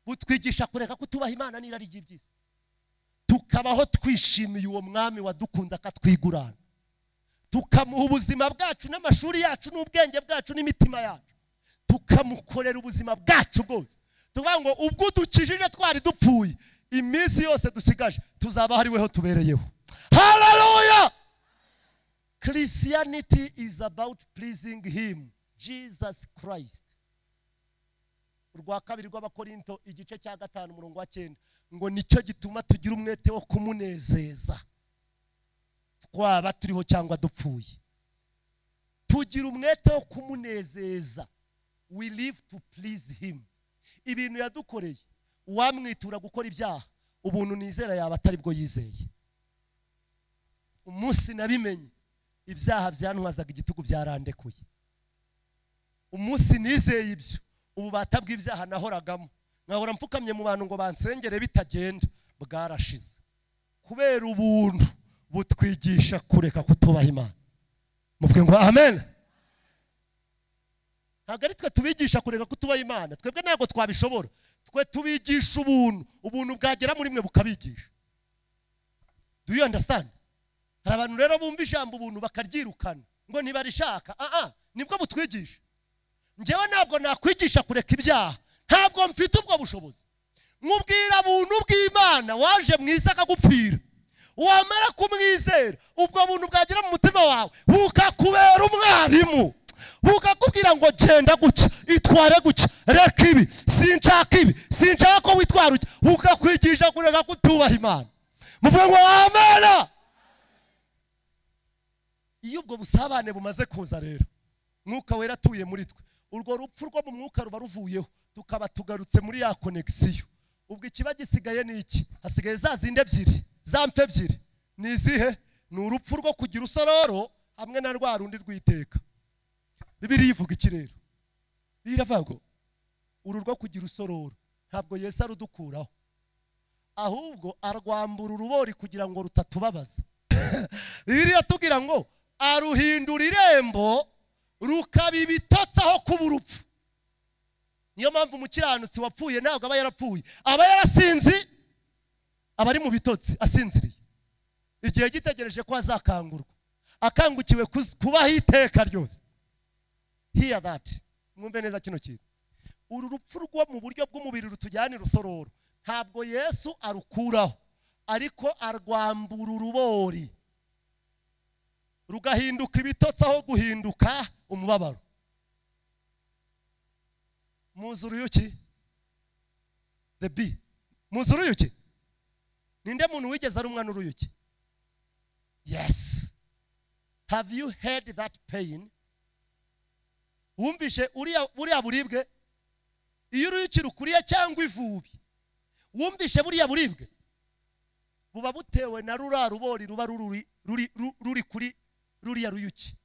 Butwigisha kureka kutubaha Imana n'irari ry'ibyiza, tukabaho twishimiye uwo mwami wadukunze akatwigurana, tukamuha ubuzima bwacu n'amashuri yacu n'ubwenge bwacu n'imitima yacu, tukamukorera ubuzima bwacu bwose. Tuvuga ngo ubwo dukijije twari dupfuye, iminsi yose dusigaje tuzaba ari weho tubereyeho. Hallelujah! Christianity is about pleasing him, Jesus Christ. Urwa kabiri rw'Abakorinto igice cya 5 umurongo wa 9 ngo nicyo gituma tugira umwete wo kumunezeza, twaba turiho cyangwa dupfuye. Tugira umwete wo kumunezeza. We live to please him. Ibintu yadukoreye, uwamwitura gukora ibyaha, ubuntu nizera yaba atari bwo yizeye. Umunsi nabimenye, ibyaha byantwazaga igitugu byarandekuye. Umunsi nizeye ibyo, ububata bw'ibyaha nahoragamo, nkahora mfukamye mu bantu ngo bansengere bitagenda, bwarashize. Kubera ubuntu butwigisha kureka kutubaha Imana. Muvuge ngo amen. Ntabwo ari twe tubigisha kureka kutubaha Imana, twebwe ntabwo twabishobora. Twe tubigisha ubuntu, ubuntu bwagera muri mwe bukabigisha. Do you understand? Hari abantu rero bumva ijambo ubuntu bakaryirukana ngo ntibarishaka. Nibwo butwigisha. Njyewe ntabwo nakwigisha kureka ibyaha, ntabwo mfite ubwo bushobozi. Nkubwira buntu bw'Imana waje mwiza akagupfira, wamara kumwizera ubwo buntu bwagera mu mutima wawe bukakubera umwarimu, bukakubwira ngo genda gutya, itware gutya, reka ibi, sinshaka ibi, sinshaka ko witwara utya, bukakwigisha kureka kutubaha Imana. Muvuge ngo amena. Iyo ubwo busabane bumaze kuza rero, Mwuka Wera atuye muri twe, urwo rupfu rwo mu mwuka ruba ruvuyeho, tukaba tugarutse muri ya connection. Ubwo ikiba gisigaye ni iki? Hasigaye za zindi ebyiri, za mpfe ebyiri. Ni izihe? Ni urupfu rwo kugira usororo hamwe na rwa rundi rw'iteka. Bibiliya ivuga iki rero? Iravuga ngo uru rwo kugira usororo ntabwo Yesu arudukuraho, ahubwo arwambura urubori kugira ngo rutatubabaza. Bibiliya iratubwira ngo aruhindura irembo rukaba ibitotsi aho kuba urupfu. Niyo mpamvu umukiranutsi wapfuye ntabwo aba yarapfuye, aba yarasinzi, aba ari mu bitotsi asinziriye, igihe gitegereje ko azakangurwa, akangukiwe kubaho iteka ryose. Hear that. Mwumve neza kino kintu. Uru rupfu rwo mu buryo bw'umubiri rutujyana urusororo ntabwo Yesu arukuraho, ariko arwambura urubori rugahinduka ibitotsi aho guhinduka umubabaro. Muzi uruyuki? The bee. Muzi uruyuki? Ninde muntu wigeze ari umwana uruyuki? Yes. Have you heard that pain? Wumvishe buriya buribwe? Iyo uruyuki rukuriye cyangwa ivubi, wumvishe buriya buribwe? Buba butewe na rura rubori ruba ruri kuri ruriya ruyuki.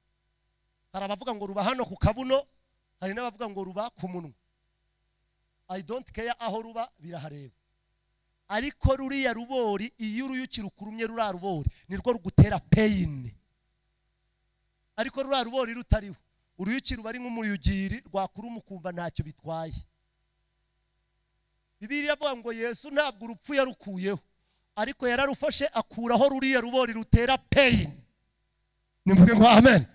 Hari abavuga ngo ruba hano ku kabuno, hari n'abavuga ngo ruba ku munwa. I don't care aho ruba, birahareba. Ariko ruriya rubori iyo uruyuki rukurumye rura rubori nirwo rugutera pain. Ariko rura rubori rutariho, uruyuki ruba ari nk'umuyugiri rwakuruma ukumva ntacyo bitwaye. Bibiliya iravuga ngo Yesu ntabwo urupfu yarukuyeho, ariko yararufashe akuraho ruriya rubori rutera pain. Nimvuge ngo amen.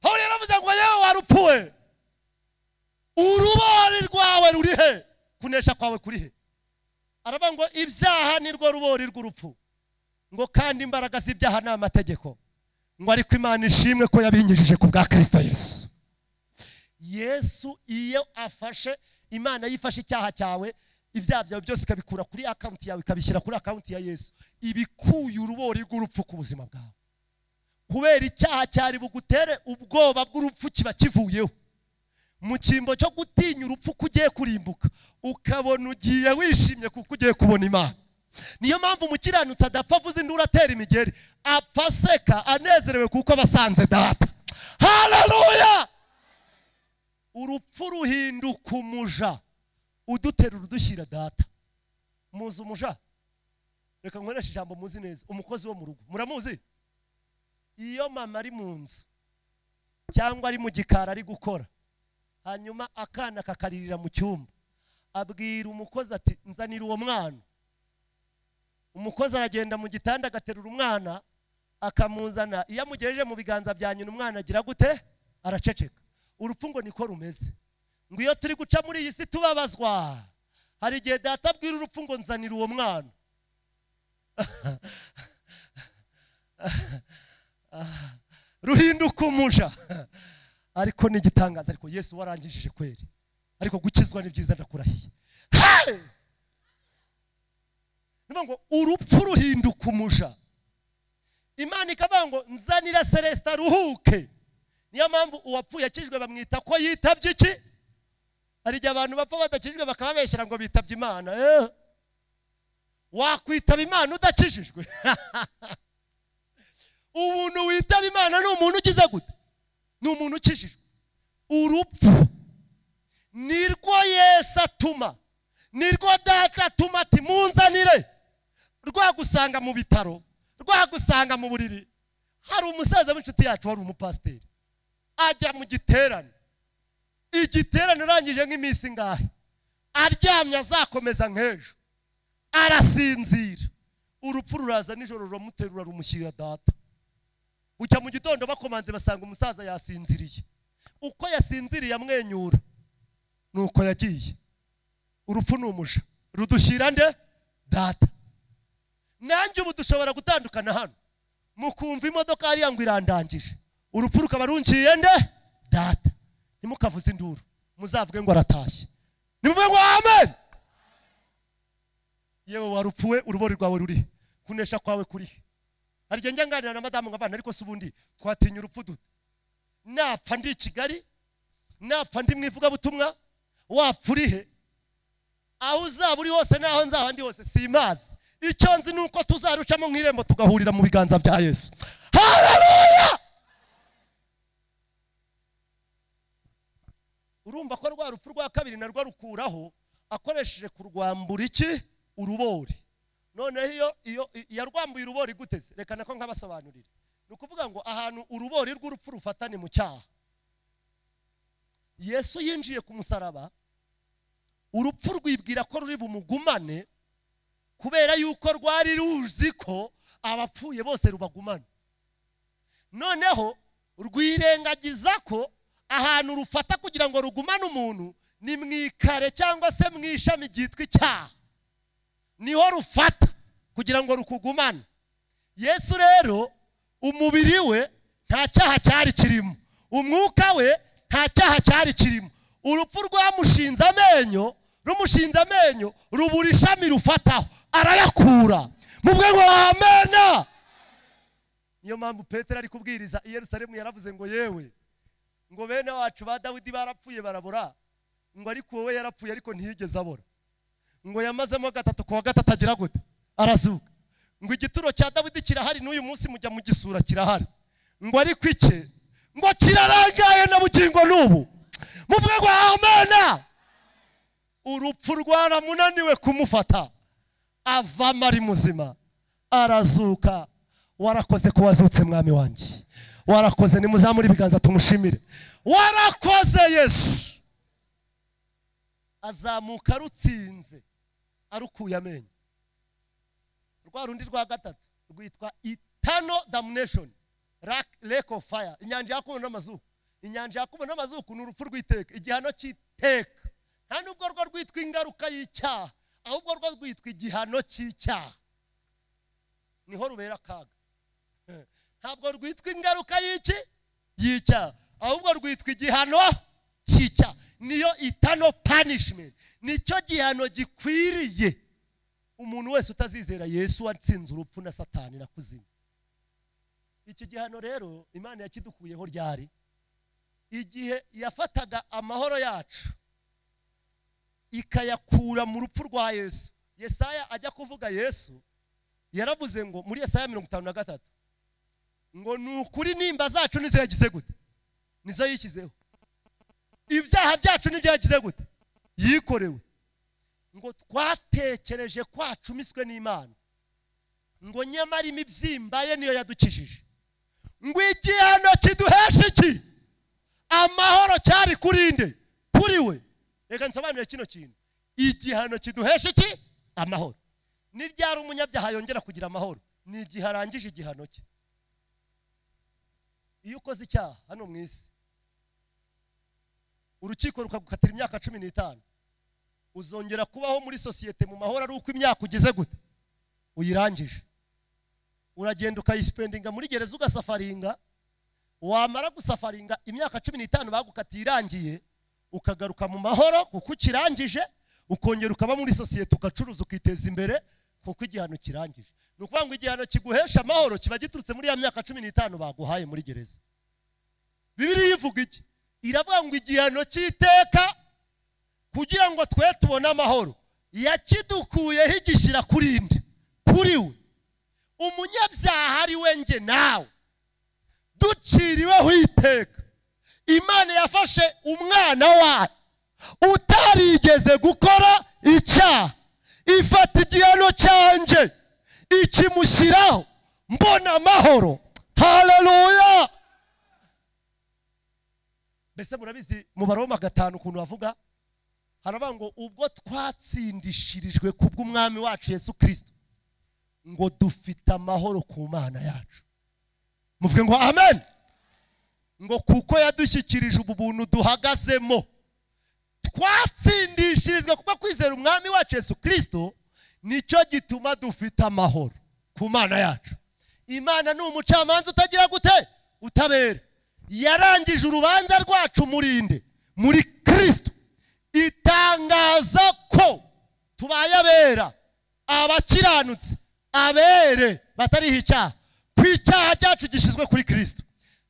Pawulo yaravuze ngo yewe warupfuwe, urubori rwawe ruri he? Kunesha kwawe kuri he? Aravuga ngo ibyaha nirwo rubori rw'urupfu, ngo kandi imbaraga z'ibyaha ni amategeko, ngo ariko Imana ishimwe ko yabinyujije ku bwa Kristo Yesu. Yesu iyo afashe, Imana yifashe icyaha cyawe, ibyaha byawe byose ikabikura kuri account yawe ikabishyira kuri account ya Yesu, ibikuye urubori rw'urupfu ku buzima bwawe. Kubera icyaha cyari bugutere ubwoba bw'urupfu kiba kivuyeho. Mu cyimbo cyo gutinya urupfu kugiye kurimbuka, ukabona ugiye wishimye kuko ugiye kubona Imana. Niyo mpamvu umukiranutsi adapfa avuza induru atera imigeri, apfa aseka anezerewe kuko abasanze data. Haleluya! Urupfu ruhinduka umuja udutera urudushyira data. Muzi umuja? Reka nkoreshe ijambo muzi neza, umukozi wo mu rugo muramuzi? Iyo mama ari mu nzu cyangwa ari mu gikari ari gukora, hanyuma akana kakaririra mu cyumba, abwira umukozi ati nzanira uwo mwana. Umukozi aragenda mu gitanda agaterura umwana akamuzana. Iyo amugejeje mu biganza bya nyina, umwana agira gute? Araceceka. Urupfu ngo niko rumeze. Ngo iyo turi guca muri iyi si tubabazwa, hari igihe data abwira urupfu ngo nzanira uwo mwana. Ruhinduka umuja. Ariko ni igitangaza, ariko Yesu warangijije kweri. Ariko gukizwa ni byiza, ndakurahiye. Niba ngo urupfu ruhinduka umuja, Imana ikavuga ngo nzanira Celestin aruhuke. Niyo mpamvu uwapfuye akijwe bamwita ko yitabye iki? Hari igihe abantu bapfa badakijwe bakababeshyira ngo bitabye Imana. Wakwitaba Imana udakijijwe? Ubuntu witaba Imana ni umuntu ugize gute? Ni umuntu ukijijwe. Urupfu nirwo Yesu atuma, nirwo data atuma ati munzanire. Rwagusanga mu bitaro, rwagusanga mu buriri. Hari umusaza w'inshuti yacu wari umupasiteri, ajya mu giterane. Igiterane urangije nk'iminsi ngahe, aryamye azakomeza nk'ejo, arasinzira. Urupfu ruraza nijoro ruramuterura rumushyira data. Bucya mu gitondo bakomanze basanga umusaza yasinziriye. Uko yasinziriye amwenyura nuko yagiye. Urupfu ni umuja, rudushyira nde? Data. Nanjye ubu dushobora gutandukana hano, mukumva imodoka hariya ngo irandangije, urupfu rukaba runciye nde? Data. Ntimukavuze induru, muzavuge ngo aratashye. Nimuvuge ngo amen. Yewe warupfuwe, urubori rwawe ruri, kunesha kwawe kuri. Hari igihe njya nganira na madamu ngo abana, ariko se ubundi twatinya urupfu dute? Napfa ndi i Kigali, napfa ndi mu ivugabutumwa, wapfa urihe? Aho uzaba uri hose n'aho nzaba ndi hose simazi. Icyo nzi ni uko tuzarucamo nk'irembo tugahurira mu biganza bya Yesu. Haleluya! Urumva ko rwa rupfu rwa kabiri narwo rukuraho akoresheje kurwambura iki? Urubori. Noneho iyo yarwambuye urubori guteze, reka nako nkabasobanurira. Ni ukuvuga ngo ahantu urubori rw'urupfu rufatane mu cyaha. Yesu yinjiye ku musaraba, urupfu rwibwira ko ruri bumugumane, kubera yuko rwari ruzi ko abapfuye bose rubagumana. Noneho rwirengagiza ko ahantu rufata kugira ngo rugumane umuntu ni mwikare cyangwa se mwishami ryitwa icyaha, niho rufata kugira ngo rukugumane. Yesu rero umubiri we nta cyaha cyari kirimo, umwuka we nta cyaha cyari kirimo. Urupfu rwamushinze amenyo, rumushinze amenyo, rubura ishami rufataho, arayakura. Muvuge ngo amena. Niyo mpamvu Petero ari kubwiriza i Yerusalemu yaravuze ngo yewe, ngo bene wacu ba Dawidi barapfuye barabora, ngo ariko wowe yarapfuye ariko ntiyigeze abora. Ngo yamazemo gatatu, kuwa gatatu agira gute? Arazuka. Ngo igituro cya Dawidi kirahari n'uyu munsi mujya mu gisura kirahari. Ngo ariko icye ngo kirarangaye na bugingo n'ubu. Muvuge ngo amena. Urupfu rwaramunaniwe kumufata, avamo ari muzima, arazuka. Warakoze ko wazutse mwami wanjye, warakoze. Nimuzamure ibiganza tumushimire. Warakoze Yesu. Azamuka arutsinze, arukuye amenyo. Rwa rundi rwa gatatu rwitwa eternal damnation, lake of fire, inyanja yakubo n'amazuku. Inyanja yakubo n'amazuku ni urupfu rw'iteka, igihano cy'iteka. Nta nubwo rwo rwitwa ingaruka y'icyaha, ahubwo rwo rwitwa igihano cy'icyaha. Niho rubera akaga. Ntabwo rwitwa ingaruka y'iki? Y'icyaha, ahubwo rwitwa igihano cy'icyaha. Niyo eternal punishment, nicyo gihano gikwiriye umuntu wese utazizera Yesu watsinze urupfu na Satani na kuzimu. Iki gihano rero Imana yakidukuyeho ryari? Igihe yafataga amahoro yacu ikayakura mu rupfu rwa Yesu. Yesaya ajya kuvuga Yesu yaravuze ngo muri Yesaya 53 ngo ni ukuri nimba zacu nizo yagize gute? Nizo yishyizeho. Ibyaha byacu nibyo yagize gute? Yikorewe. Ngo twatekereje kwacumiswe n'Imana, ngo nyamara imibyimba ye niyo yadukijije. Ngo igihano kiduhesha iki? Amahoro cyari kuri nde? Kuri we. Reka nsobanure kino kintu. Igihano kiduhesha iki? Amahoro. Ni ryari umunyabyaha yongera kugira amahoro? Ni igihe arangije igihano cye. Iyo ukoze icyaha hano mu isi, urukiko rukagukatira imyaka 15, uzongera kubaho muri sosiyete mu mahoro ari uko imyaka ugeze gute? Uyirangije. Uragenda ukayispendinga muri gereza, ugasafaringa. Wamara gusafaringa imyaka 15 bagukatiye irangiye, ukagaruka mu mahoro kuko ukirangije, ukongera ukaba muri sosiyete, ugacuruza, ukiteza imbere kuko igihano kirangije. Ni ukuvuga ngo igihano kiguhesha amahoro kiba giturutse muri ya myaka 15 baguhaye muri gereza. Bibiliya ivuga iki? Iravuga ngo igihano cy'iteka kugira ngo twe tubone amahoro yakidukuyeho igishyira kuri nde? Kuri we. Umunyabyaha ari we nge nawe duciriweho iteka. Imana yafashe umwana wayo utarigeze gukora icyaha, ifata igihano cyanjye ikimushyiraho, mbona amahoro. Haleluya! Mbese murabizi mu Baroma 5 ukuntu bavuga, haravuga ngo ubwo twatsindishirijwe kubw'umwami wacu Yesu Kristo ngo dufite amahoro ku Mana yacu. Muvuge ngo amen. Ngo kuko yadushyikirije ubu buntu duhagazemo, twatsindishirizwe kubwo kwizera umwami wacu Yesu Kristo, nicyo gituma dufite amahoro ku Mana yacu. Imana ni umucamanza utagira gute? Utabera. Yarangije urubanza rwacu murinde muri Kristo, itangaza ko tubaye abera, abakiranutse, abere batariho icyaha, ku icyaha cyacu gishyizwe kuri Kristo.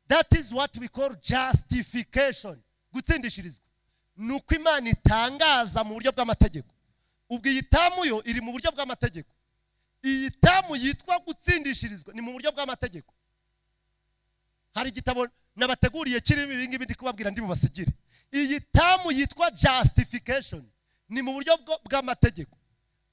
That is what we call justification. Gutsindishirizwa ni uko Imana itangaza mu buryo bw'amategeko. Ubwo iyi tamu yo iri mu buryo bw'amategeko. Iyi tamu yitwa gutsindishirizwa ni mu buryo bw'amategeko. Hari igitabo nabateguriye kirimo ibi ngibi ndi kubabwira ndi bubasigire. Iyi tamu yitwa justification ni mu buryo bw'amategeko.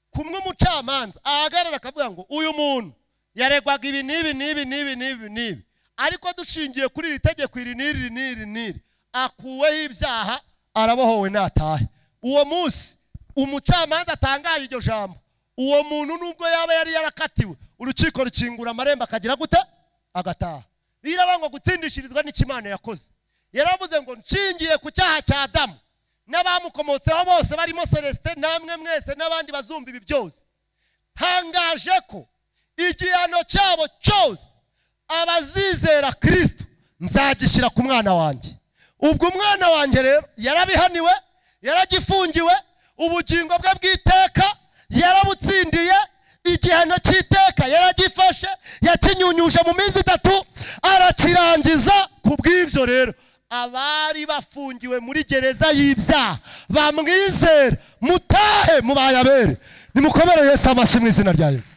Kumwe umucamanza ahagarara akavuga ngo uyu muntu yaregwaga ibi n'ibi n'ibi n'ibi n'ibi n'ibi, ariko dushingiye kuri iri tegeko iri n'iri n'iri n'iri, akuweho ibyaha, arabohowe natahe. Uwo munsi umucamanza atangaje iryo jambo, uwo muntu nubwo yaba yari yarakatiwe, urukiko rukingura amarembo akagira gute? Agataha. Biraba ngo gutsindishirizwa n'Imana yakoze. Yaravuze ngo nshingiye ku cyaha cya Adamu n'abamukomotseho bose barimo Celestin namwe mwese n'abandi bazumva ibi byose, hangaje ko igihano cyabo cyose abazizera Kristo nzagishyira ku mwana wanjye. Ubwo umwana wanjye rero yarabihaniwe, yaragifungiwe, ubugingo bwe bw'iteka yarabutsindiye, igihano cy'iteka yaragifashe, yakinyunyuje mu minsi 3 arakirangiza. Kubw'ibyo rero abari bafungiwe muri gereza y'ibyaha bamwizera, mutahe mubaye abere. Nimukomere Yesu amashyi mu izina rya Yesu.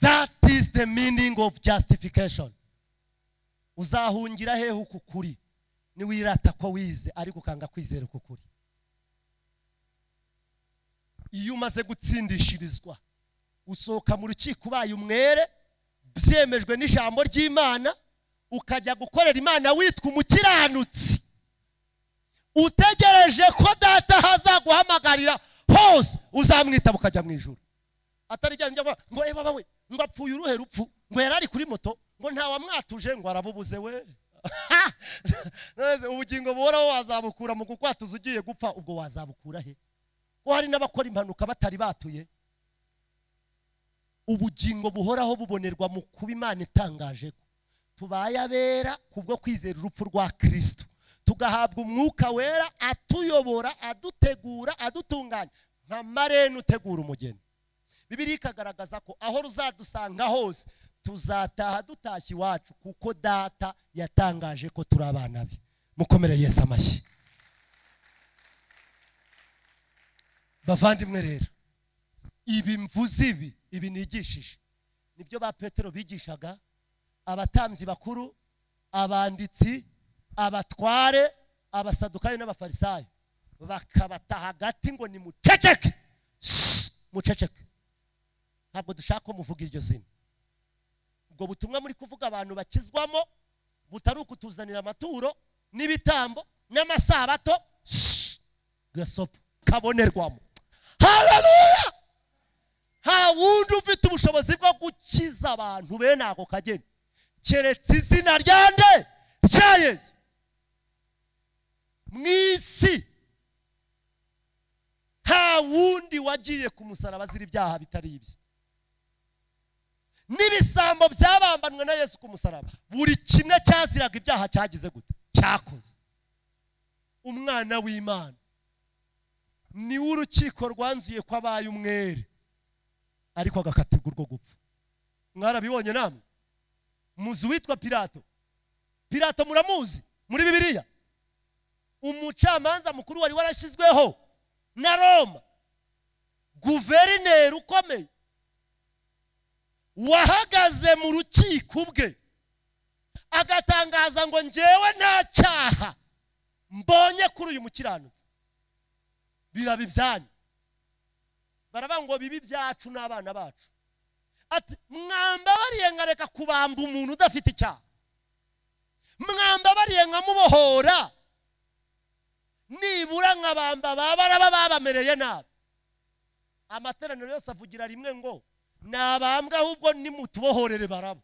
That is the meaning of justification. Uzahungira hehe uku kuri niwirata ko wize ariko ukanga kwizera uku kuri? Iyo umaze gutsindishirizwa usohoka mu rukiko ubaye umwere, byemejwe n'ijambo ry'Imana, ukajya gukorera Imana witwa umukiranutsi, utegereje ko data hazaguhamagarira hose uzamwitaba ukajya mu ijuru. Atari bya ngo eba bawe ngo apfuye uruhe rupfu, ngo yarari kuri moto, ngo nta wamwatuje, ngo arabubuze we. None ubugingo buhoraho wazabukura mu kukwatuza ugiye gupfa, ubwo wazabukura he? Ko hari n'abakora impanuka batari batuye. Ubugingo buhoraho bubonerwa mu kuba Imana itangaje ko tubaye abera kubwo kwizera urupfu rwa Kristo, tugahabwa umwuka wera atuyobora, adutegura, adutunganya nka marene utegura umugeni. Bibiliya ikagaragaza ko aho ruzadusanga hose tuzataha dutashye iwacu, kuko data yatangaje ko turi abana be. Mukomere Yesu amashyi. Bavandimwe rero, ibi mvuze ibi nigishije nibyo ba Petero bigishaga, abatambyi bakuru, abanditsi, abatware, abasadukayo n'abafarisayo, bakabata hagati ngo ni muceceke, muceceke, ntabwo dushaka ko muvuga iryo zina. Ubwo butumwa muri kuvuga abantu bakizwamo butari ukutuzanira amaturo n'ibitambo n'amasabato, gasopo kabonerwamo. Haleluya! Nta wundi ufite ubushobozi bwo gukiza abantu bene ako kageni keretse izina rya nde? Rya Yesu. Mu isi nta wundi wagiye ku musaraba azira ibyaha bitari ibye. N'ibisambo byabambanwe na Yesu ku musaraba, buri kimwe cyaziraga ibyaha cyagize gute? Cyakoze. Umwana w'Imana ni urukiko rwanzuye ko abaye umwere, ariko agakatirwa urwo gupfa. Mwarabibonye namwe? Muzi witwa Pilato. Pilato muramuzi muri Bibiliya, umucamanza mukuru wari warashyizweho na Roma, guverineri ukomeye, wahagaze mu rukiko ubwe agatangaza ngo njyewe nta cyaha mbonye kuri uyu mukiranutsi. Biraba ibyanyu. Baravuga ngo bibi byacu n'abana bacu. Ati mwambabariye nkareka kubamba umuntu udafite icyaha. Mwambabariye nkamubohora, nibura nkabamba babaraba babamereye nabi. Amateraniro yose avugira rimwe ngo nabambwa, ahubwo nimutubohorere Baraba.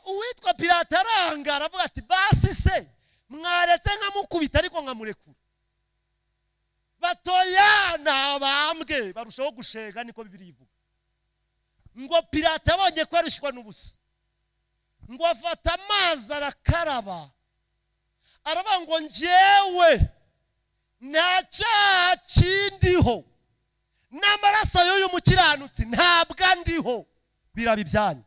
Uwitwa Pilato aranga aravuga ati basi se mwaretse nkamukubita ariko nkamurekura. Batoya nabambwe, barushaho gushega, niko Bibiliya ivuga. Ngo Pilato abonye ko arushywa n'ubusa, ngo afata amazi arakaraba, aravuga ngo njyewe nta cyaha kindiho, n'amaraso y'uyu mukiranutsi ntabwo andiho, biraba ibyanyu.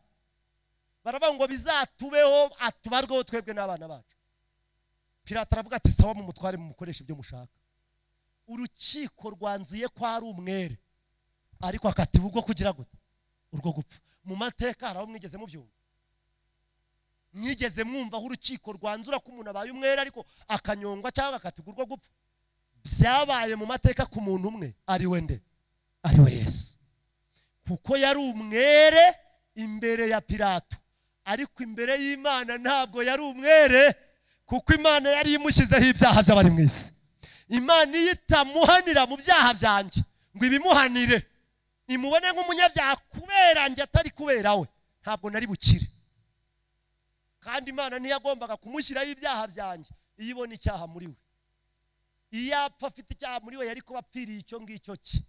Baravuga ngo bizatubeho, atubarweho twebwe n'abana bacu. Pilato aravuga ati sawa, mumutware mumukoreshe ibyo mushaka. Urukiko rwanzuye ko ari umwere, ariko akatiwe ubwo kugira gute? Urwo gupfa. Mu mateka hari aho mwigeze mubyumva? Mwigeze mwumva aho urukiko rwanzura ko umuntu abaye umwere ariko akanyongwa cyangwa akatirwa urwo gupfa? Byabaye mu mateka ku muntu umwe, ari we nde? Ari we Yesu. Kuko yari umwere imbere ya Pilato, ariko imbere y'Imana ntabwo yari umwere, kuko Imana yari imushyizeho ibyaha by'abari mu isi. Imana iyo itamuhanira mu byaha byanjye ngo ibimuhanire, imubone nk'umunyabyaha kubera njye atari kubera we, ntabwo nari bukire. Kandi Imana ntiyagombaga kumushyiraho ibyaha byanjye iyo ibona icyaha muri we. Iyo apfa afite icyaha muri we yari kuba apfiriye icyo ngicyo cye.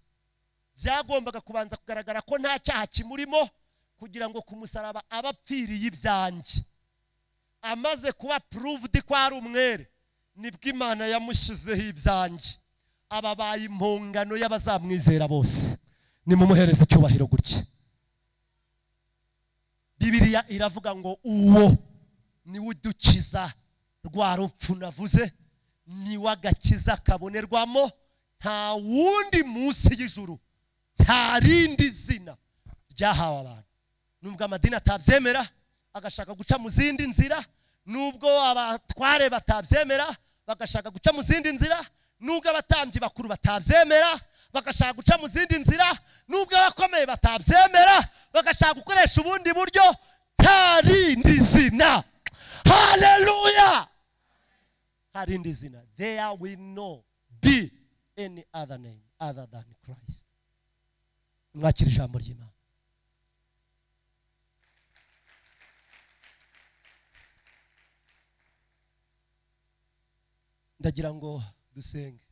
Byagombaga kubanza kugaragara ko nta cyaha kimurimo kugira ngo ku musaraba aba apfiriye ibyanjye. Amaze kuba proved ko ari umwere, nibwo Imana yamushyizeho ibyanjye, ababaye impongano y'abazamwizera bose. Nimumuhereze icyubahiro gutya. Bibiliya iravuga ngo uwo niwe udukiza rwa rupfu navuze, niwe agakiza kabonerwamo, nta wundi munsi y'ijuru, nta rindi zina ryahawe abantu. Nubwo amadini atabyemera agashaka guca mu zindi nzira, nubwo abatware batabyemera bagashaka guca mu zindi nzira, nubwo abatambyi bakuru batabyemera bagashaka guca mu zindi nzira, nubwo abakomeye batabyemera bagashaka gukoresha ubundi buryo, nta rindi zina. Haleluya! Nta rindi zina. There will no be any other name other than Christ. Mwakira ijambo ry'Imana. Ndagira ngo dusenge.